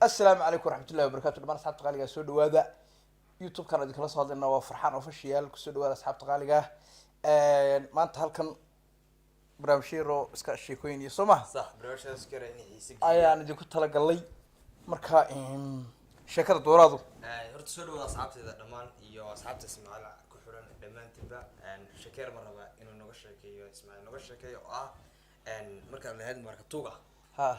Asalaamu calaykum waraxmatullahi wabarakatu. Dhamaan asxaabta qaaligaa, soo dhawaada. YouTube-kan idinkala soo hadlayna waa Farxaan Official. Kusoo dhawaada, asxaabta qaaliga. Maanta halkan barnaamijyo yaroo iska sheekooyin iyo soo maha Sax, barnaamijkaas kare in xiise ayaan idinku talagalay. Marka sheekada dooraadu Horta soo dhawaada asxaabteeda dhammaan iyo asxaabta Ismaaciil ku xiran dhammaantiinba. Shekeer ma raba inuu noga sheekeeyo, Ismaaciil noga sheekeeyo, oo ah markaad lahayd marka tuuga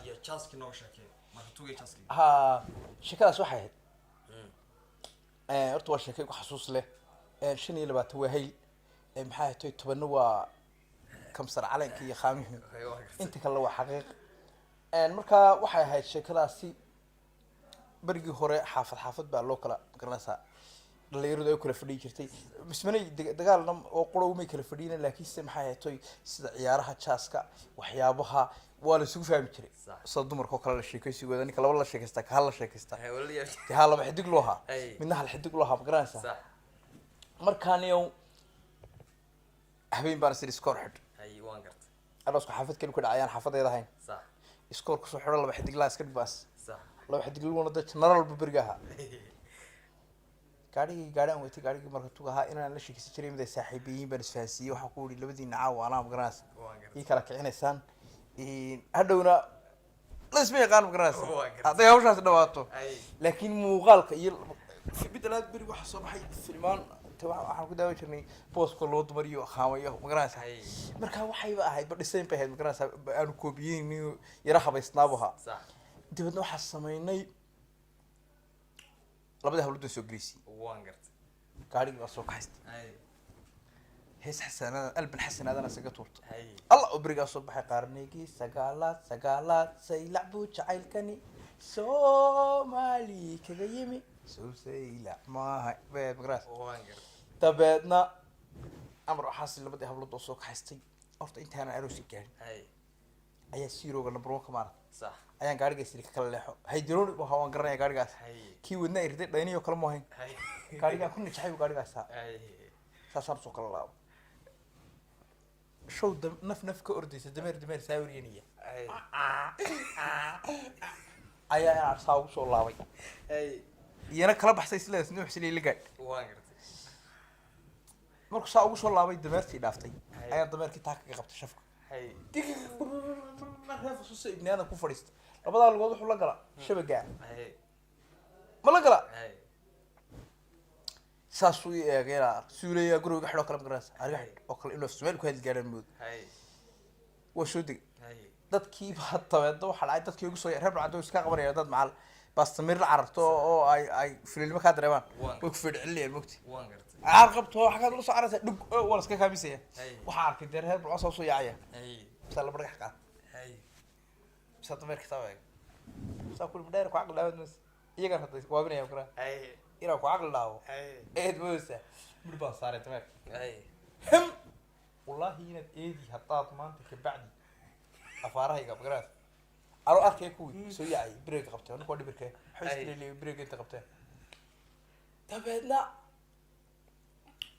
iyo jaaski nooga sheekeeyo, marka tuuga iyo jaaski. Ha, sheekadaas waxay ahayd, horta waa sheekay ku xasuus leh. 25 waa hayl. Maxaa ahayd, 10-na waa kamsar caleenka iyo khaamihii, inta kalena waa xaqiiq. Marka waxay ahayd sheekadaasi, berigii hore xaafad xaafad baa loo kala garanaysaa, dhalinyaradu ay u kala fadhiyi jirtay. Mismanay dagaalna oo qura umay kala fadhiyina, laakiinse maxay ahayd toy, sida ciyaaraha jaaska, waxyaabaha waa la isugu fahmi jiray. Sida dumarka oo kale la sheekaysigooda, ninka laba la sheekaystaa, ka hal la sheekaystaa, dee haa, laba xidig loo ahaa, midna hal xidig loo ahaa, ma garanaysaa? Markaaniyow habeen baan sida iskoor xidh Hay, waan gartay. Aroosku xaafad keli ku dhacayaan, xaafadeeda ahayn. Iskoor kusoo xidho, laba xidig laa iska dhig baas. Laba xidig luguna da general bu beriga ahaa. Gaadhigii, gaadhi aan watay, gaadhigii marka tug ahaa inaan la sheekaysan jiray mid ay saaxiibayiin baan isfahansiiyey. Waxaan ku yihi, labadiina caawa anaa, ma garanaysa, Waan gartay. ii kala kicinaysaan, hadhowna laisma yaqaan, ma garanaysa, Waan gartay. hadday hawshaasi dhawaato. Laakiin muuqaalka iyo midda labaad, beri waxaa soo baxay filmaan ta waxaan ku daawan jirnay booska loo dumar iyo khaamayo, ma garanaysa? Marka waxayba ahayd ba dhisayn bay ahayd, ma garanaysa, aanu koobiyeyn, yara habaysnaabu ahaa. Dabeedna waxaa samaynay, labadii hablood baan soo gelisay. Waan gartay. Gaadhigii baa soo kaxaystay. Hees xasanadan, alban xasanaadana isaga tuurta. Allah oo berigaa soo baxay, qarnigii sagaalaad, sagaalaad, Saylac buu jacaylkani Soomaali kaga yimi, sow Saylac maaha magaras? Waan gartay. Dabeedna amar waxaas labadii hablood oo soo kaxaystay, horta intaanan aroosi gaarin ayaa siirooga number one ka maarata ayaan gaadhigaas iri ka kala leexo. Hydraulic waxa waan garanaya gaadhigaas. Kii wadna ay riday dhayniyo kale mu ahayn. Gaadhigaan ku nijaxay buu gaadhigaas ahaa. Saasaan usoo kala laabo, show naf naf ka ordaysa, dameer dameer saawiryanaya ayaa inaan saa ugu soo laabay, iyana kala baxsay sidaas nuux silay la gaadh. Waan gartay. Markuu saa ugu soo laabay, dameertii dhaaftay. Ayaan dameerkii taa kaga qabtay shafka. Reefususa ibni aadan ku fadhiista, labadaa lugood wuxuu la galaa shabagaa. Ma la galaa? Saasuu ii eegay inaa suuleyaa guriga xidhoo kale, magaranaysa, ariga xidh oo kale, inuu Somali ku hadli gaadhaan moodo. Waa soo degay. Dadkii baa dabeedna waxaa dhacay, dadkii ugu soo reer Burcado iska qabanaya, dad macal baastamir la cararto oo ay fililmo kaa dareemaan, way ku feedhcelinayaan, mogti. Waan gartay. Caar qabto, xaggaad ula soo cararaysa, dhug, waa la iska kaamisaya. Waxaa arkay dee reer Burco soo yaacaya. Misaa laba dhagax qaad, misaa dameerka saa eega, misaa kuli madheer ku caqli dhaawad maysa, iyagaan hadda waabinaya karaa inaan ku caqli dhaawo eed moodaysa. Midh baan saaray dameerka. Hem, wallaahi inaad eedi haddaad maanta kabacdi afaarahayga, magaraas, anoo arkaya kuwii soo yaacay breega qabtay, anku waa dhibirkee waxay isleeyihiin breega inta qabteen. Dabeedna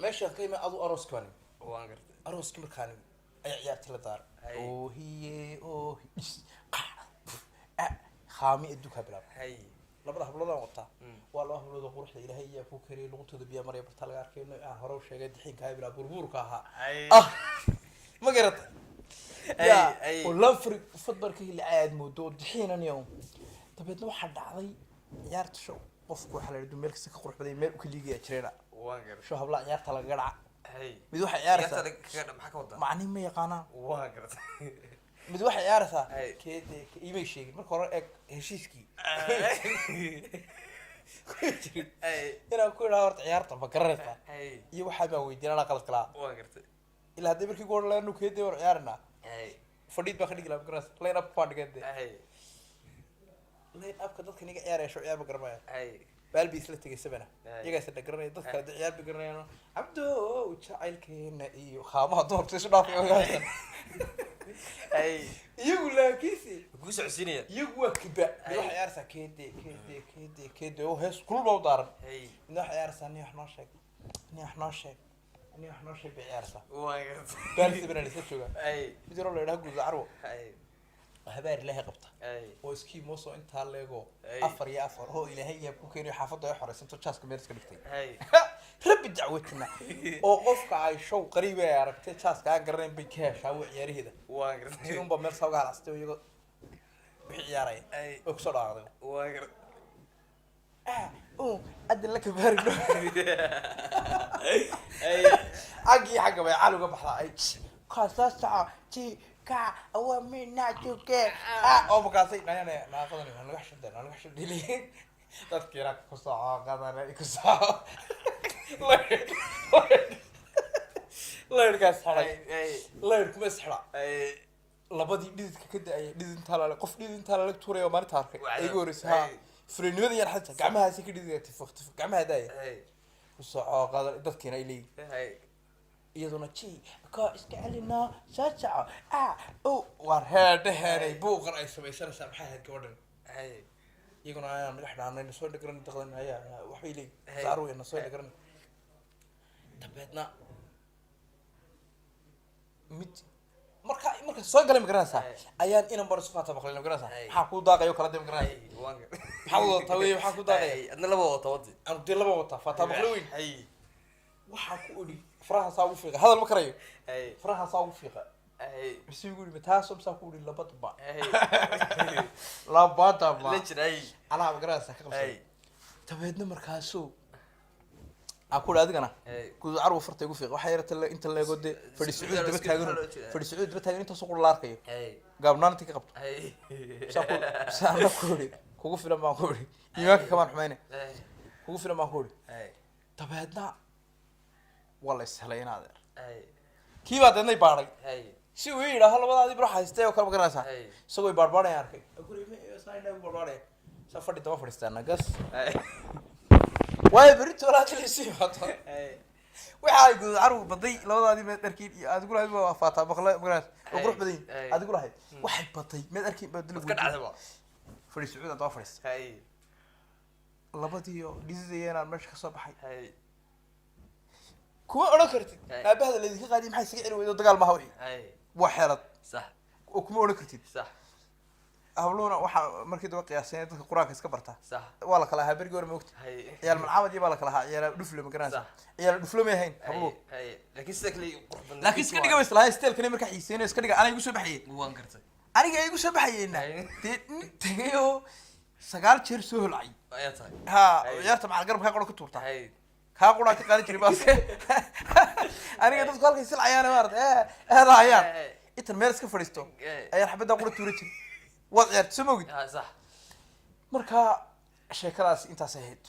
meeshaan ka imi adu arooski baan imi. Waan gartay. Arooski markaan imi ayaa ciyaartii la daaray. Oohiye oohi dhis qax puf, a khaami adduunkaa bilaabay. Labada habloodaan wataa waa laba hablood oo quruxda Ilaahay iyaa ku kariyay, luquntooda biyaa maraya, bartaa laga arkay nooc aan hore u sheegay, dixiinka bilaa burbuurka ahaa. Ah, ma garata? Ya oo lanfri fadbar ka heli aad moodo oo dixiinaniyo. Dabeedna waxaa dhacday ciyaarta show, qofku waxaa la yidhi meel kasta ka qurux badan, meel u kaliigaya jireena. Waan gartay. Show hablaha ciyaarta lagaga dhaca. Mid waxay ciyaaraysaa Ciyaarta kaga maxaa ka wadaa? Macnihi ma yaqaanaan. Waan gartay. Mid waxay ciyaaraysaa keede iimay sheegin marka hore, eeg heshiiskii jirin inaan ku idhaha horta ciyaarta ma garanaysaa iyo waxaa baan weydiin, anaa qalad kalaa. Waan gartay. Ilaa haddii markii ku hore laanu keede war ciyaaranaa, fadhiid baa ka dhigi lahaa, ma garanaysa, line up baan dhigan dee. Line upka dadka niga ciyaaraya show ciyaar ma garanaya. Baal bay isla tegay sabana. Iyagaa isla garanaya, dad kale ciyaar bay garanayaan, Cabdo jacaylkeena iyo khaamaha dumarka isu dhaafay. Iyagu laakiinse Kuu socodsiinaya. Iyagu waa kiba. Mid waxay ciyaaraysaa keede keede keede keede oo hees kulul baa u daaran. Midna waxay ciyaaraysaa nin wax noo sheeg, nin wax noo sheeg, nin wax noo sheeg bay ciyaaraysaa. Waan gartay. Baal sabana la isla joogaa. Mid yaroo la idhaha Guuda Carwo. Habaar Ilaahay qabta oo iskii mooso intaa leego, afar iyo afar oo Ilaahay yaab ku keenayo, xaafadda ay xoreysanto, jaaska meel iska dhigtay. Rabbi dacwatina oo qofka ay show qariib ay aragtay jaaska aan garanayn bay ka heshaa wa ciyaaraheeda. Waan gartay. Tii unbaa meel saa uga halaastay oo iyagoo wixii ciyaaraya way kusoo dhawaaqday. Waan gartay. Adda la kabaarigno xaggii xagga bay cali uga baxdaa, ay kaasasaca ti ka awamina juke oo markaasay nayana naaqadani waa naga xishantay, naga xishantay dadkiina ku soco qadana ku soco layrkaas xidhay. Layrkuma is xidha. Labadii dhididka ka da-aya, dhidid intaa lale, qof dhidid intaa lala tuuraya oo maalinta arkay Waa ay igu horreysay. Ha, fulinimada yar xita gacmahaasi ka dhididaya, tifaq tifaq gacmaha daaya, ku soco qadan dadkiina ay leeyihin. Iyaduna ji ka iska celinaa, soo soco o waar heedhaheenay buuqan ay samaysanaysaa. Maxay ahayd gabadhan? Iyaguna ayaan naga xidhaanay, nasoo dhegran daqdan ayaa waxbay leeyihin. Saar wey nasoo dhegran. Dabeedna mid marka soo galay, ma garanaysaa, ayaan inan bar isu faata maqlay, ma garanaysaa. Maxaa kuu daaqayo kala de, ma garanaysaa? Waan gartay. Maxaa wadataa wey? Maxaa kuu daaqaya? Adna laba wata wadi. Anu dee laba wataa, faataa maqlay weyn. Waxaa ku idhi faraha saa ugu fiiqa, hadal ma karayo. Faraha saa ugu fiiqa. Mise igu yidhi taasoo misaa ku idhi labadaba, labadaba. Legend. Anaa, ma garanaysaa, ka qabsaday. Dabeedna markaasuu aan ku idhi adigana guduud carwo farta igu fiiqa, waxaa yarata inta leego dee fadhi sacuud daba taagan, fadhi sacuud daba taagan, intaasoo qura la arkayo, gaabnaan inta ka qabto. Saa ku saana ku idhi kugu filan baan ku idhi, iimaanka kamaan xumayne, kugu filan baan ku idhi. Dabeedna waa la ishelay in adeer kii baa deednay baadhay si uu ii yidhaaho labadaadii bro haystay oo kale, ma garanaysaa. Isagoo i baadhbaadhaya arkay guri saa indhaha igu baadhbaadhaya, saa fadhi daba fadhiistaa gas, waayo berito walaal isu yimaado waxa ay guduud carw baday labadaadii meed arkiin iyo adigu lahayd waa faataa maqle, ma garanaysa, oo qurux badan yihiin. Adigu lahayd waxay batay meed arkiin baa dil ka dhacdaba. Fadhi sacuud daba fadhiista. Labadii oo dhididaya inaan meesha kasoo baxay. Kuma odhan kartid aabahada laydinka qaadiy maxay isaga celi weydo, dagaal maaha wixii. Waa xeelad. Oo kuma odhan kartid. Habluhuna waxaa markii daba qiyaaseen dadka Qur-aanka iska barta. Waa la kala ahaa berigii hore, ma ogta? Ciyaal malcaamadii baa la kala ahaa, ciyaal dhufle, ma garanaysa? Ciyaal dhufle may ahayn habluhu. Laakiin sida kale qurux badan. Laakiin iska dhiga bay islahayn, steelkani markaa xiiseynayo iska dhiga anaa igu soo baxayeen. Waan gartay. Aniga ay igu soo baxayeenna dee nin tegay oo 9 jeer soo holcay ayaa tahay. Ha, ciyaarta maxaa garab kaa qura ku tuurta, kaa quraa ka qaadan jiray baaske. Aniga dadku halkay silcayaan maarata eedahayaan, intan meel iska fadhiisto ayaan xabaddaa qura tuura jiray. Waad ciyaarta, soo mogid? Ha, sax. Marka sheekadaas intaas ahayd.